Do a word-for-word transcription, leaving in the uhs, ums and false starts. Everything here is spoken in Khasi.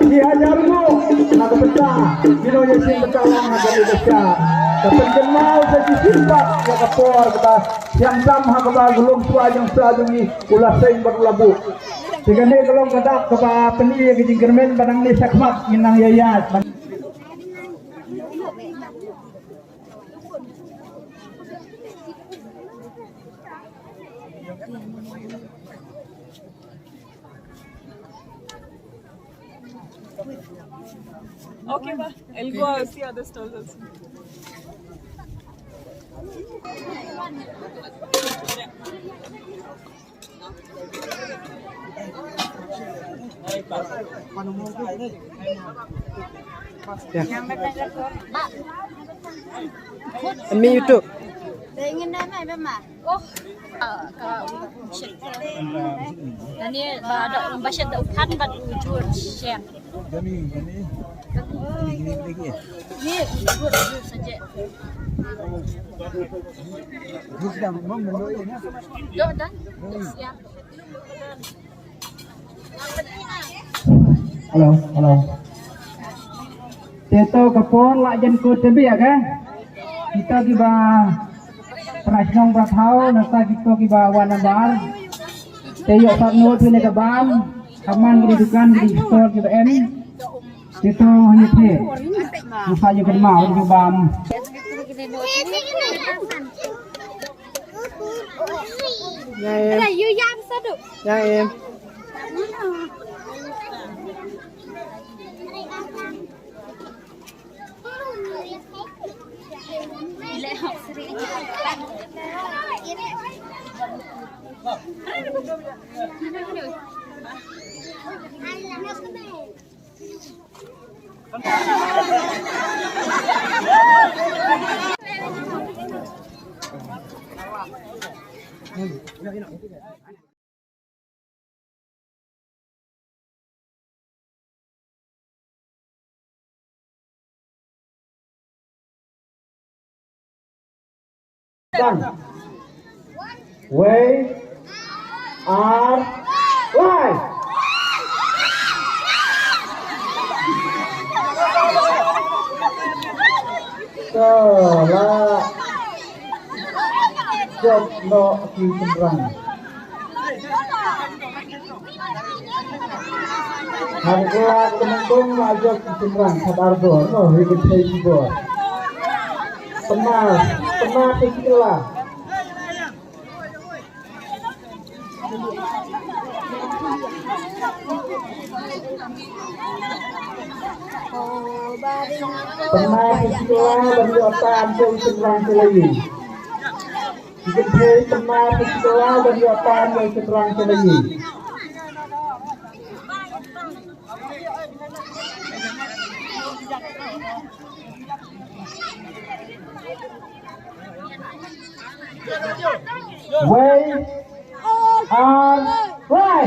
Ki hajar nguh na ka bynta kino ïa shin bynta lang ha ka bynta ka pynkynngaw sa ki shisha ïa ka por kaba shem tam ha kaba ka lum shuwa jong sha jong ngi u la seng bad u la buh. Te kane ka long ka dak kaba pyni ïa ka jingkyrmen ba nangne shakhmat ngin nang ïa ïaid. Okay, ba. I'll go see other stalls also. Kami YouTube. Oh, ka, ka, nani ba da, ba shet da u phan bad u jur shet. Ni, ni, ni, ni. Ni, u jur, u jur saja. Jur dah, mam, mam, mam. Dah, dah. Siap. Hello, hello. Te to ka por la jan ko te bia ka. Kita kiba pra shnong pra thaw, nata kita kiba wan nabar. Te ïoh sat no te ne ka bam, ka man ki dukan ki store kiba em. Te to ni te. Nata ïoh ka ma wan ka bam. Ïa em. Ïa em. Dang. Wei. Ar. Lai. Oh, la jop noh ki shynrang. Hangta ka Myntong la jop ki shynrang khatar bor, oh, hi ka thei ki bor. Pynna, pynna phi kylla. Pynna phi kylla ban ïoh tan jong ki shynrang ki la ïeng. Ki kynthei pynna phi kylla ban ïoh tan jong ki shynrang ki la ïeng. Wei ar lai.